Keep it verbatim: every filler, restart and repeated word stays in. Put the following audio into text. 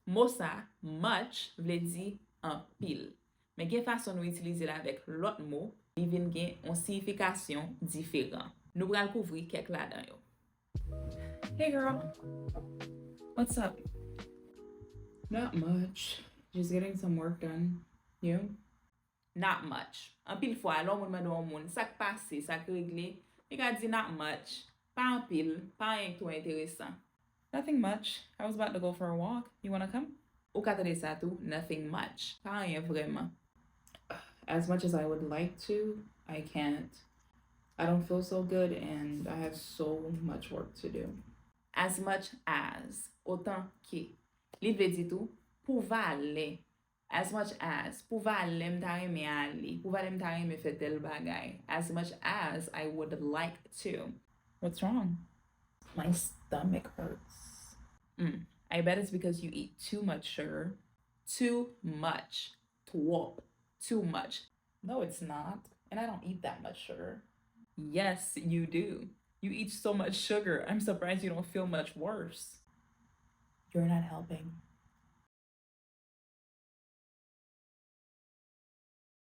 Mo sa, much, vle di anpil. Men gen fason nou itilize l avèk lòt mo, li vin gen yon siyifikasyon diferan. Nou pral kouvri kèk ladan yo. Hey girl, what's up? Not much. Just getting some work done. You? Not much. Anpil fwa, lè yon moun mande yon moun sa k pase, sa k regle, li ka di not much. Pa anpil, pa anyen k twò enteresan. Nothing much. I was about to go for a walk. You wanna come? Ou ka tande sa tou, nothing much. Pa anyen vrèman. As much as I would like to, I can't. I don't feel so good and I have so much work to do. As much as, otan ke. Li vle di tou, pou valè. As much as, pou valè m ta renmen ale, pou valè m ta renmen fè tèl bagay. As much as I would like to. What's wrong? My stomach hurts. Mm. I bet it's because you eat too much sugar. Too much. Twòp. Too much. No, it's not. And I don't eat that much sugar. Yes, you do. You eat so much sugar. I'm surprised you don't feel much worse. You're not helping.